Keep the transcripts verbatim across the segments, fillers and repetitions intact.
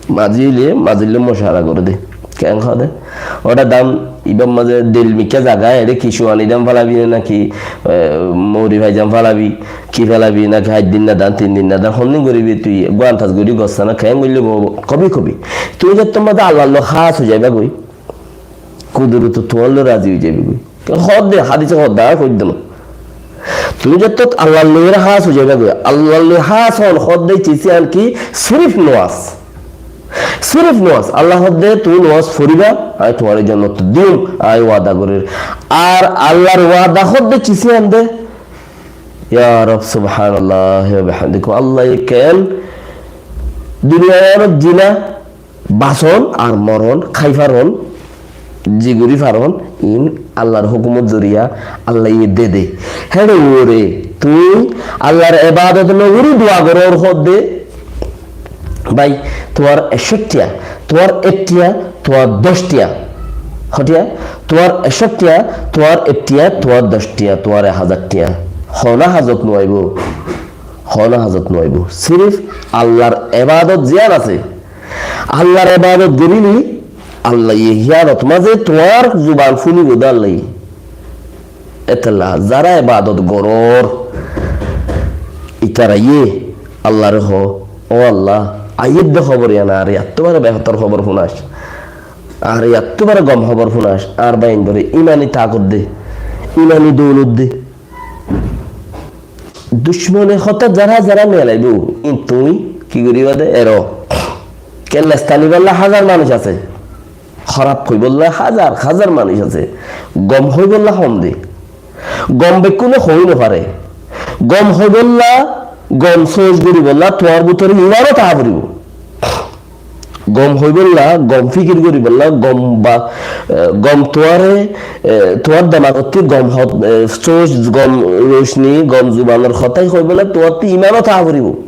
Mazi óile, mazir lói mucáwara goré dé. Keén hoó dé? Óta dam, ibár mazé del mikká zaga, ére ki cuwani dam falabi né naki, e, mouri faizam falabi, ki falabi naki háit din no dan, tin din no dan, hondin goribi tui, eggúa antas gori gossá na, keén goille bo, kobi kobi. Tui zettót mazé Allar lói hás ói zaiba goi. Kudurote tuáñr lói razi ói zaiba goi. Hoó dé, hádise hoó dé, añí hoóir dé no. Tui zettót Allar lói hás ói zaiba goi. Allar lói hás hon hoó dé, ciz yián ki? Sirif nomaz. Sirif nomaz. Allah hoó dé, tui nomaz foriba, añí tuáñre jonnot diyum, añí wada gorír. Ar Allar wada hoó dé ciz yián dé, ya Rob, subhanallah wa bihamdik. Allah ye keén duniyai anot zina, bason ar moron, hái faron, zi gorí faron, in Allar hókumor zoriya Allah ye de de. Héçe uore tui Allar ebadot no gorí dua gorór hoó dé, bái, tuáñr ekcó tiya, tuáñr ek tiya, tuáñr doc tiya. Hó tiya? Tuáñr ekcó tiya, tuáñr ek tiya, tuáñr doc tiya, tuáñr ek házar tiya. Hono házot no aibo. Hono házot no aibo. Sirif Allar ebadot ziyán asé, Allar ebadot goríle, Allah ye híyanot mazé tuáñr zuban fúnibo dé Allah ye. Etolla zará ebadot gorór, itará ye Allare hoó, ó Allah, aiyér dé hóbor yián añáre yattú bare behétor hóbor fúnais, añáre yattú bare gom hóbor fúnais, añár báindóre imani takot de, imani doulot de. Ducmone hotá zará zará melaibo, in tui ki goríba dé eró? Ke lestani bolla házar manúic asé, hóraf hoibolla házar házar manúic asé, gom hoibolla hom de. Gom bekkúne hoi no fare. Gom hoibolla, gom sóoc goríbolla tuáñr bútore imano táka foribo. Gom hoibolla, gom fikir goríbolla, gom ba, e, gom tuáñre, e, tuáñr demagottí gom hot-, e, sóoc, gom rocni, gom zubanor hotá hoibolla tuáñttí imano táka foribo.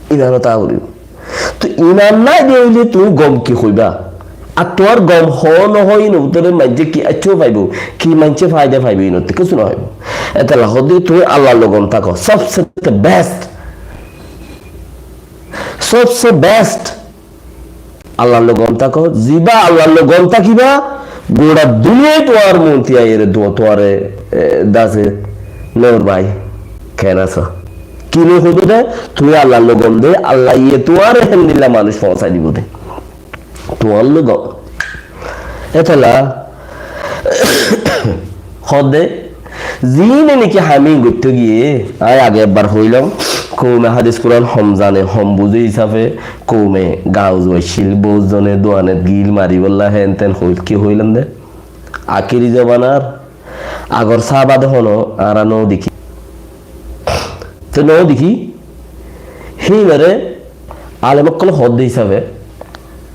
Imano táka foribo. Toi iman nái de óile tui gom ki hoiba? Ar tuáñr gom hoó no hoó, inor bútore maincé ki accó faibo, ki maincé faida faibo, inottú kessú no faibo. Etolla hoó dé tui Allar lói gom táko, sobse best. Sobse best. Allar lói gom táko, zibá Allar lói gom tákiba, gura duniyai tuáñr monti aiyóre dua tuáñre, e, dase no bái, keén asó? Ki lói hoibo dé? Tui Allar lói gom de, Allah ye tuáñre héndilla manúic foóñsai dibo dé. Tuáñr lói gom. Etolla hoó dé, ziíne niki hami goittó giyé, añí age ebbar hoilam, koume hádis Kuran hom zane, hom buzé hísafe, koume gauz baiccíl, bout zone duanet gil maribolla, hén tén hoil, ki hoilam dé? Akéri zobanar agor sáhaba de hono añára no dekí. Te no dekí, híinore alem ókkole hoó dé hísafe,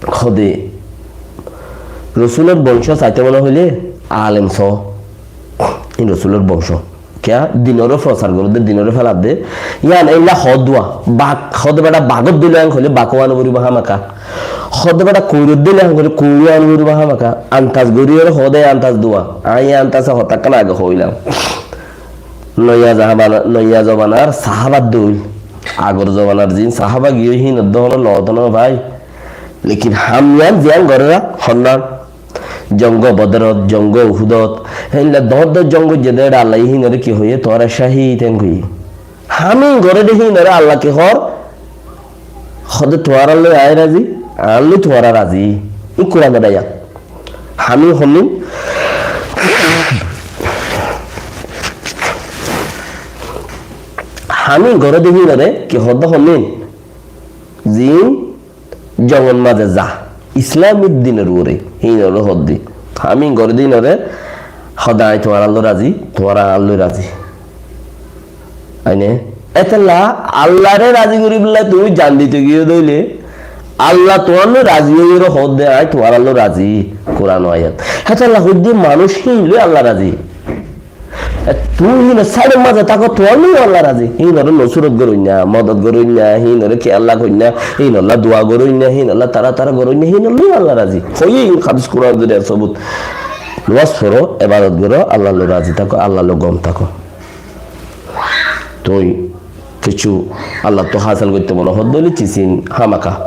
hoó dé Rosulor bongcó saité mone hoilé alem só, híin Rosulor bongcó. Kiyá? Dinore fosar gorédde, dinore féladde. Yían éilla hoódde, bak, hoódde beça bagot dóilla hoilé bako ano foribó hámaka. Hoódde beça koirot dóilla hoilé koiro ano foribó hámaka. Antas goríyore hoódde antas dua. Añí antase hotá ekkán age hoóilam. Noiya zahaba-, noiya zobanar sahábar dóil. Agor zobanar ziín sahába giyói híinor dóilla hono loot no bái. Lekin ham yían ziyán goréra honnán. Jongó Bodorot, jongó Uhudot, héinla doóñr doóñr jongót zedé éçe Allaye híinore ki hoiyé, tuáñra cáhid héen hoiyé. Ham íin goré dé híinore Allah ki hoór? Hoódde tuáñrallói aññí razi, añállói tuáñra razi. Íin Kuranot aiyé. Ham íin honnín? Ham íin goré dé híinore ki hoódde honnín? Ziín jongot mazé za, Islamor dinor uore, híinore hoódde. Ham íin goré dé híinore hoódde aññí tuáñrallói razi, tuáñra añállói razi. Aine, étella Allare razi goríbolla tuñí jan dito giyó dé óile, Allah tuáñrallói razi óiyore hoódde aññí tuáñrallói razi, Kuran ayat. Hétella hoódde manúic híinllói Allah razi. E, tuñí híinor sáidor mazé táko, tuáñllói Allah razi. Híinore nusurot goróinna, modot goróinna, híinore kiyálla goróinna, híinolla dua goróinna, híinolla tara tara goróinna, híinollói Allah razi. Hoiyé híin hádis Kuran zoriya sobut. Nomaz foró, ebadot goró, Allallói razi táko, Allallói gom táko. Tuñí kessú Allattú hásil goitté mone hoódde óile cíz íin hámaka.